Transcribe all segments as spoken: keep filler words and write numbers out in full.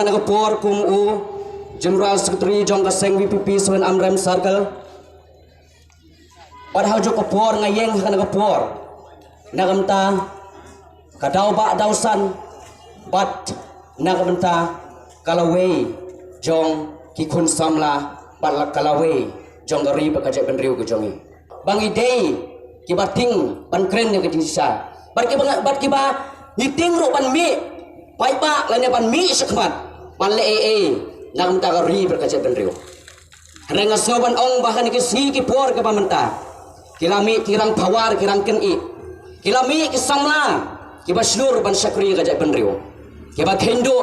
Na ka por kum u General Secretary jong ka seng VPP Seven Amrem Circle. Bad ha ka juh ka por nga ïeng ha ka na ka por na ka bynta ka daw ba daw san bad na ka bynta ka lawei jong ki khun samla bad la ka lawei jong ka ri bad ka jaitbynriew ka jong ngi. Ba ngi dei kiba tieng ban kren ïa ka jingshisha bad kiba bad kiba ngi tieng ruh ban mih paidbah lane ban mih shakhmat ban leh ei ei na ka bynta ka ri bad ka jaitbynriew. Hynrei nga sngew ban ong ba ha kine ki sngi ki por kiba mynta ki la mih ki rang power ki rang kynnoh, ki la mih ki samla kiba shlur ban shakri ka jaitbynriew, kiba kynduh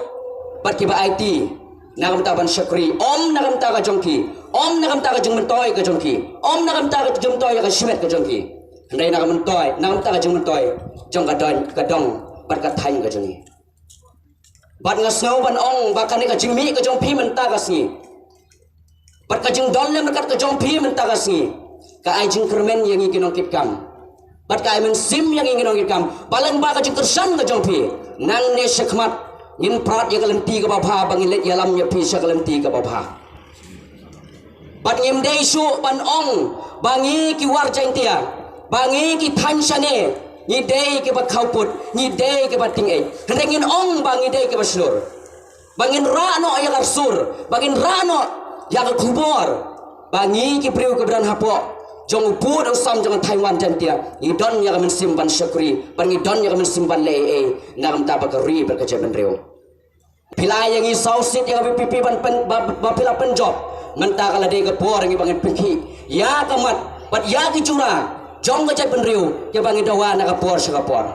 bad kiba aiti na ka bynta ban shakri, ym na ka bynta ka jong ki, ym na ka bynta ka jingmyntoi ka jong ki, ym na ka bynta ka jingmyntoi ka shimet ka jong ki, hynrei na ka bynta na ka bynta ka jingmyntoi jong ka dong ka dong bad ka thaiñ ka jong ngi. Bad nga sngew ban ong ba kane ka jingmih ka jong phi mynta ka sngi bad ka jingdon lem ryngkat ka jong phi mynta ka sngi ka ai jingkyrmen ïa ngi ki nongkitkam bad ka ai mynsiem ïa ngi ki nongkitkam. Ba lem ba ka jingkyrshan ka jong phi nangne shakhmat ngin prat ïa ka lynti kaba bha ba ngin leit ïalam ïa phi sha ka lynti kaba bha. Bad ngim dei shuh ban ong ba ngi ki War Jaintia, ba ngi ki thaiñ shane ngi dei kiba khawpud, ngi dei kiba tieng ei. Hynrei ngin ong ba ngi dei kiba shlur, ba ngin rah noh ïa ka sur, ba ngin rah noh ïa ka khubor ba ngi ki briew kiba don hapoh jong u pud u sam jong ka thaiñ War Jaintia ngi don ïa ka mynsiem ban shakri bad ngi don ïa ka mynsiem ban leh ei ei na ka bynta ba ka ri bad ka jaitbynriew. Phi la ïa ngi saw seat ïa ka VPP ban pyn ba, ba phi la pynjop. Mynta ka la dei ka por ngi ba ngin pynkhih ïa ka mat bad ïa ki jura jong ka jaitbynriew kiba ngi dawa na ka por sha ka por.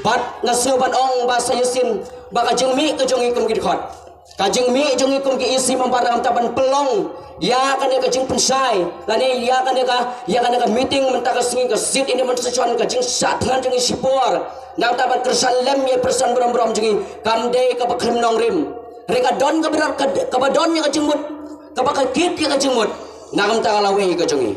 Bad nga sngew ban ong ba sa ïasien ba ka jingmih ka jong ngi kum ki dkhot, ka jingmih jong ngi kum ki EC member na ka bynta ban pynlong ïa kane ka jingpynshai lane ïa kane ka ïa kane ka meeting mynta ka sngi, ka sit in demonstration, ka jingshah thngan jong ngi shipor na ka bynta ban kyrshan lem ïa pyrsan burom burom jong ngi kam dei kaba khlem nongrim. Hynrei ka don kaba don ka, kaba don ïa ka jingmut, kaba ka kit ïa ka jingmut na ka bynta ka lawei ka jong ngi.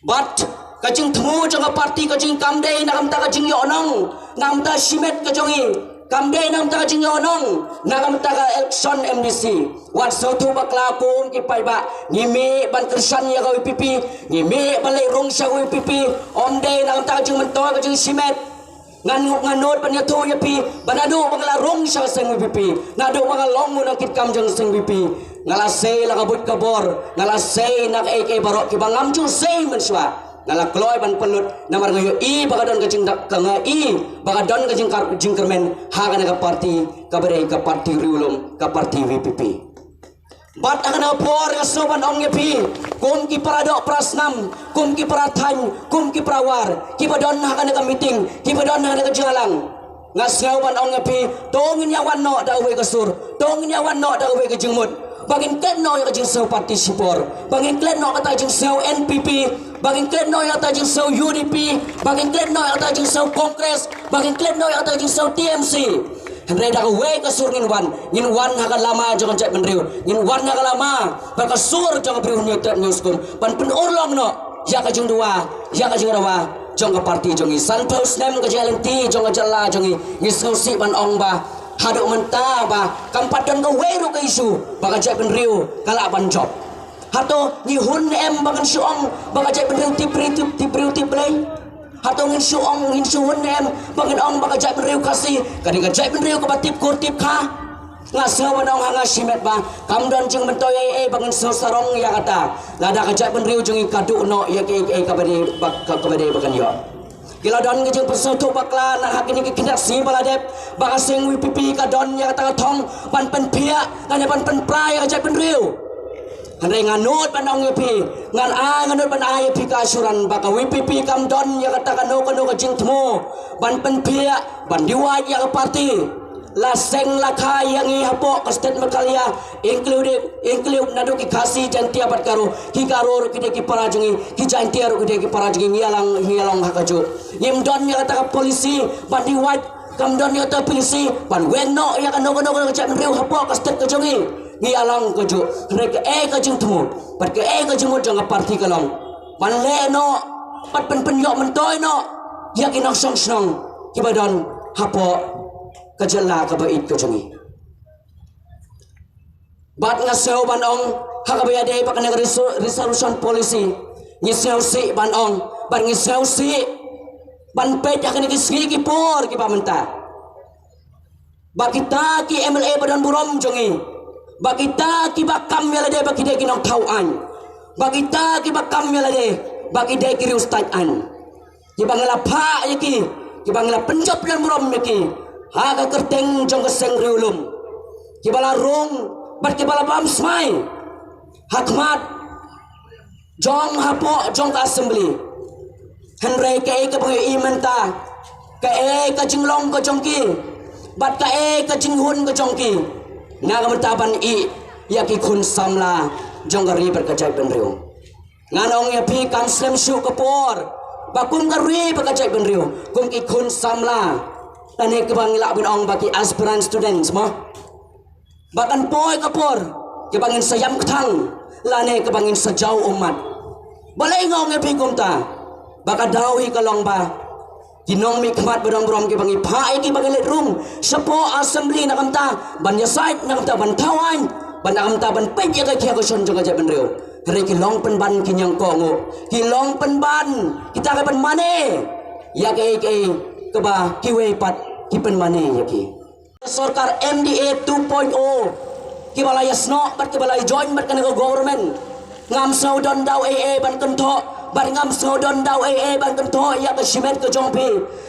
Bad ka jingthmu jong ka party ka jing kam dei na ka bynta ka jingïohnong na ka bynta shimet ka jong ngi, kam dei na ka bynta ka jingïohnong na ka bynta ka election MDC. Wat sngewthuh bakla kum ki paidbah, ngi mih ban kyrshan ïa ka VPP, ngi mih ban leit rung sha ka VPP, ym dei na ka bynta ka jingmyntoi ka jingshimet. Ngan ngan nud ban ïathuh ïa phi ba naduh ba nga la rung sha ka seng VPP, naduh ba nga long u nongkitkam jong ka seng VPP, nga la sei la ka buit ka bor, nga la sei na kaei kaei baroh kiba ngam ju sei mynshuwa. Nga la kloi ban pynlut namar nga ïohi ba ka don ka jingdak ka nga ïohi ba ka don ka jingkar jingkyrmen ha kane ka party kaba dei ka party riewlum, ka party VPP. Bad ha kane ka por nga sngew ban ong ïa phi kum ki para doh para snam, kum ki para thaiñ, kum ki para war kiba don ha kane ka meeting, kiba don ha kane ka jingïalang. Nga sngew ban ong ïa phi, to ngin ïa wan noh da kawei ka sur, to ngin ïa wan noh da kawei ka jingmut ba ngin klet noh ïa ka jingsngew party shipor, ba ngin klet noh kata jingsngew NPP, ba ngin klet noh ïa kata jingsngew UDP, ba ngin klet noh ïa kata jingsngew Congress, ba ngin klet noh ïa kata jingsngew TMC. Hynrei da kawei ka sur ngin wan, ngin wan ha ka lama jong ka jaitbynriew, ngin wan ha ka lama bad ka sur jong ka briew hynñiewtrep hynñiewskum ban pynurlong noh ïa ka jingdawa, ïa ka jingdawa jong ka party jong ngi. Sanphew snem ka jingïaid lynti jong ka jylla jong ngi, ngi sngewsih ban ong ba haduh mynta ba kam pat don kawei ruh ka issue ba ka jaitbynriew ka lah ban jop. Hato ngi hun em ba ngin shu ong ba ka jaitbynriew tip briew tip, tip briew tip Blei? Hato ngin shu ong, ngin shu hun em ba ngin ong ba ka jaitbynriew Khasi ka dei ka jaitbynriew kaba tip kur tip kha? Nga sngew ban ong ha nga shimet ba kam don jingmyntoi ei ei ba ngin sngew sarong ïa kata lada ka jaitbynriew jong ngi ka duh noh ïa kiei kiei kaba dei ba ka, kaba dei ba kan ïoh. Ki la don ka jingpynsngewthuh bakla na ha kine ki khyndai sngi ba la dep ba ka seng VPP ka don ïa kata ka thong ban pynphiah lane ban pynpra ïa ka jaitbynriew. Hynrei nga nud ban ong ïa phi, ngan ai, nga nud ban ai ïa phi ka assurance ba ka VPP kam don ïa kata kano kano ka jingthmu ban pynphiah, ban divide ïa ka party. La seng la kha ïa ngi hapoh ka state Meghalaya, including, include naduh ki Khasi, Jaintia bad Garo. Ki Garo ruh ki dei ki para jong ngi, ki Jaintia ruh ki dei ki para jong ngi, ngi ïalang, ngi ïalong ha kajuh. Ngim don ïa kata ka policy ban divide, kam don ïa kata ka policy ban weng noh ïa kano kano ka jaitbynriew hapoh ka state ka jong ngi. Ngi ïalang kajuh, hynrei kaei ka jingthmu bad kaei ka jingmut jong ka party ka long ban leh noh bad pyn pynïoh myntoi noh ïa ki nongshong shnong kiba don hapoh ka jylla kaba ïeit ka jong ngi. Bad nga sngew ban ong, ha kaba ïadei bad kane ka resol-, resolution policy, ngi sngewsih ban ong, bad ngi sngewsih ban peit ha kine ki sngi ki por kiba mynta, ba kita ki M L A ba don burom jong ngi, ba kita kiba kam ïa lade ba ki dei ki nongthaw aiñ, ba kita kiba kam ïa lade ba ki dei ki riewstad aiñ, kiba ngi la phah ïa ki, kiba ngi la pynjop don burom ïa ki ha ka kyrteng jong ka seng riewlum, kiba la rung bad kiba la bam smai ha khmat jong, hapoh jong ka assembly. Hynrei kaei kaba ngi ïohi mynta, kaei ka jinglong ka jong ki bad kaei ka jinghun ka jong ki, na ka bynta ban ïeh ïa ki khun samla jong ka ri bad ka jaitbynriew. Ngan ong ïa phi, kam slem shuh ka por ba kum ka ri bad ka jaitbynriew, kum ki khun samla, lane kaba ngi lah ban ong ba ki aspirant students mo, ba kan poi ka por kaba ngin sa ïam kthang lane kaba ngin sa jaw ummat. Balei nga ong ïa phi kumta? Ba ka daw hi ka long ba ki nongmihkhmat ba don burom kiba ngi phah ïa ki ba ngi leit rung shapoh assembly, na ka bynta ban ïasaid, na ka bynta ban thaw aiñ, ban, na ka bynta ban peit ïa ka khia ka shon jong ka jaitbynriew. Hynrei ki long pynban ki ñiangkohnguh, ki long pynban kita kiba pynmane ïa kaei kaei kaba kiwei pat ki pynmane ïa ki. Sorkar M D A two point oh, kiba la ïasnoh bad kiba la join bad kane ka government, ngam sngew don daw ei ei ban kynthoh, bad ngam sngew don daw ei ei ban kynthoh ïa ka shimet ka jong phi.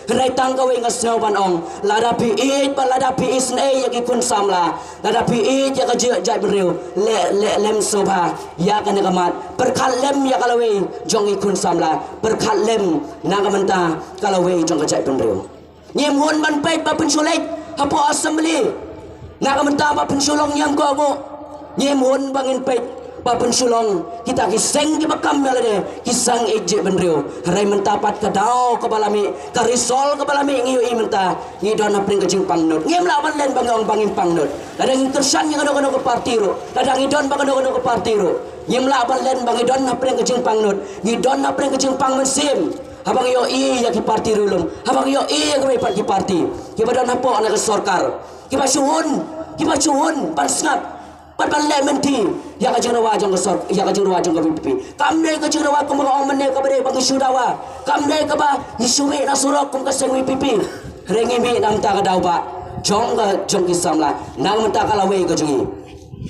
Hynrei tang kawei nga sngew ban ong, lada phi ïeit bad lada phi isynei ïa ki khun samla, lada phi ïeit ïa ka jait, jaitbynriew, leh, leh lem sngewbha ïa kane ka mat, pyrkhat lem ïa ka lawei jong ki khun samla, pyrkhat lem na ka bynta ka lawei jong ka jaitbynriew. Ngim hun ban peit ba pynshlur hapoh assembly na ka bynta ba pynshlur ñiangkohnguh. Ngim hun ba ngin peit ba pynshlur kita ki seng kiba kam ïa lade, ki seng ïeit jaitbynriew. Hynrei mynta pat ka daw kaba la mih, ka result kaba la mih ngi ïohi mynta, ngi don hapdeng ka jingpangnud. Ngim lah ban len ba ngi ong ba ngim pangnud lada ngi kyrshan ïa kano kano ka party ruh, lada ngi don bad kano kano ka party ruh. Ngim lah ban len ba ngi don hapdeng ka jingpangnud, ngi don hapdeng ka jingpang mynsiem. Haba ngi ïohi ïa ki party riewlum, haba ngi ïohi ïa kiwei pat ki party kiba don hapoh na ka sorkar, kiba shu hun, kiba shu hun ban sngap bad ban leh mynta ïa ka jingrwai jong ka sor-, ïa ka jingrwai jong ka V P P. Kam dei ka jingrwai kumba nga ong mynne kaba dei ba ngi shu dawa, kam dei kaba ngi shu mih na surok kum ka seng V P P. Hynrei ngi mih na ka bynta ka daw ba jong ka, jong ki samla, na ka bynta ka lawei ka jong ngi.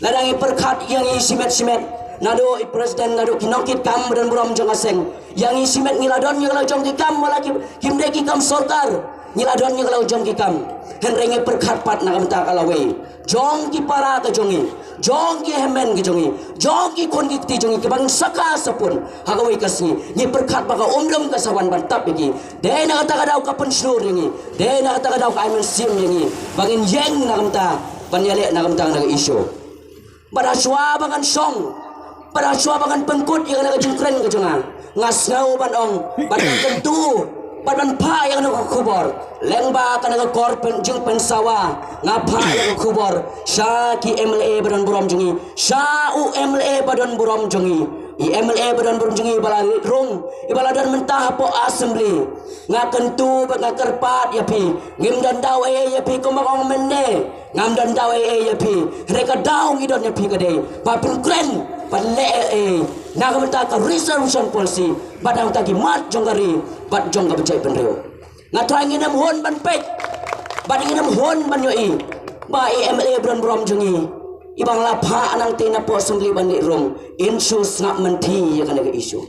Lada ngi pyrkhat ïa ngi shimet shimet, naduh i president, naduh ki nongkitkam ba don burom jong ka seng, ïa ngi shimet ngi la don ïa ka la jong ki kam, wat la ki, kim dei ki kam sorkar, ngi la don ïa ka la jong ki kam. Hynrei ngi pyrkhat pat na ka bynta ka lawei jong ki para ka jong ngi, jong ki hynmen ka jong ngi, jong ki khun ki kti jong ngi kiba ngin sa kha sa pun ha kawei ka sngi. Ngi pyrkhat ba ka umdum ka sa wan ban tap ïa ki. Dei na kata ka daw ka pynshlur ïa ngi, dei na kata ka daw ka ai mynsiem ïa ngi ba ngin ïeng na ka bynta ban ïaleh na ka bynta kane ka issue. Bad ha shuwa ba ngan shong, bad ha shuwa ba ngan pynkut ïa kane ka jingkren ka jong nga, nga sngew ban ong, bad ban kyntu, bad ban phah ïa kane ka khubor lyngba kane ka kor pyn-, jingpynsawa. Nga phah ïa ka khubor sha ki M L A ba don burom jong ngi, sha u M L A ba don burom jong ngi, i M L A ba don burom jong ngi ba la leit rung, i ba la don mynta hapoh assembly. Nga kyntu bad nga kyrpad ïa phi, ngim don daw ei ei ïa phi kumba nga ong mynne. Ngam don daw ei ei ïa phi, hynrei ka daw ngi don ïa phi ka dei ba phin kren, ba leh ei ei na ka bynta ka reservation policy, bad na ka bynta ki mat jong ka ri bad jong ka jaitbynriew. Nga trai ngin ym hun ban peit bad ngin ym hun ban ïohi ba i M L A ba don burom jong ngi, i ba nga la phah nangta na poh assembly ban leit rung, in shu sngap mynta ïa kane ka issue.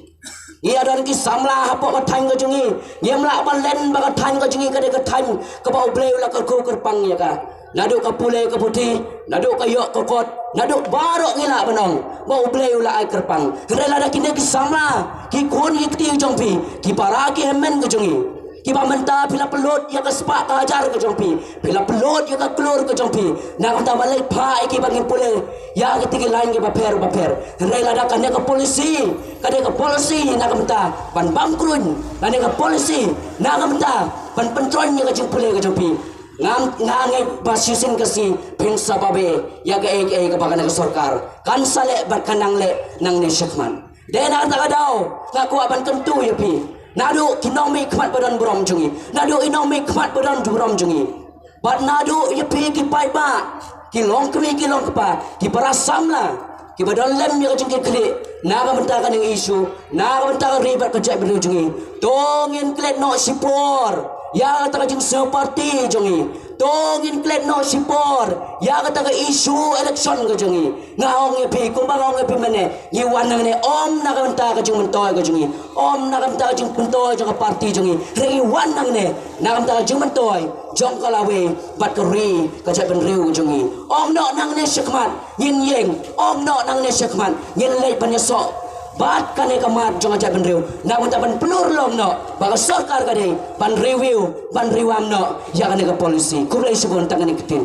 Ngi ïa don ki samla hapoh ka thaiñ ka jong ngi. Ngim lah ban len ba ka thaiñ ka jong ngi ka dei ka thaiñ kaba U Blei u la kyrkhu kyrpang ïa ka. Naduh ka pule ka puthi, naduh ka ïoh ka kot, naduh baroh ngi lah ban ong ba U Blei u la ai kyrpang. Hynrei lada kine ki samla, ki khun ki kti jong phi, ki para ki hynmen ka jong ngi, kiba mynta phi la pynlut ïa ka spah ka hajar ka jong phi, phi la pynlut ïa ka klur ka jong phi, na ka bynta ban leit phah ïa ki ba ngin pule ïa kita ki lain kiba pher ba pher. Hynrei lada kane ka policy ka dei ka policy na ka bynta ban bam kruiñ, lane ka policy na ka bynta ban pyntroiñ ïa ka jingpule ka jong phi, ngam, nga ngeit ba shisien ka sngi phin sa babe ïa kaei kaei kaba kane ka sorkar kan sa leh bad kan nang leh nangne shakhmat. Dei na kata ka daw nga kwah ban kyntu ïa phi, naduh ki nongmihkhmat ba don burom jong ngi, naduh i nongmihkhmat ba don burom jong ngi, bad naduh ïa phi ki paidbah, ki longkmie ki longkpa, ki para samla kiba don lem ïa ka jingkitkhlieh na ka bynta kane ka issue, na ka bynta ka ri bad ka jaitbynriew jong ngi. To ngin klet noh shipor ïa kata ka jingsngew party jong ngi. To ngin klet noh shipor ïa kata ka issue election ka jong ngi. Nga ong ïa phi, kumba nga ong ïa phi mynne, ngi wan nangne ym na ka bynta ka jingmyntoi ka jong ngi, ym na ka bynta ka jingmyntoi jong ka party jong ngi, hynrei ngi wan nangne na ka bynta ka jingmyntoi jong ka lawei bad ka ri, ka jaitbynriew ka jong ngi. Ong noh nangne shakhmat ngin ïeng, ong noh nangne shakhmat ngin leit ban ïasoh bad kane ka mat jong ka jaitbynriew na ka bynta ban pynurlong noh ba ka sorkar ka dei ban review, ban revamp noh ïa kane ka policy. Khublei shibun tang kane ka ktien.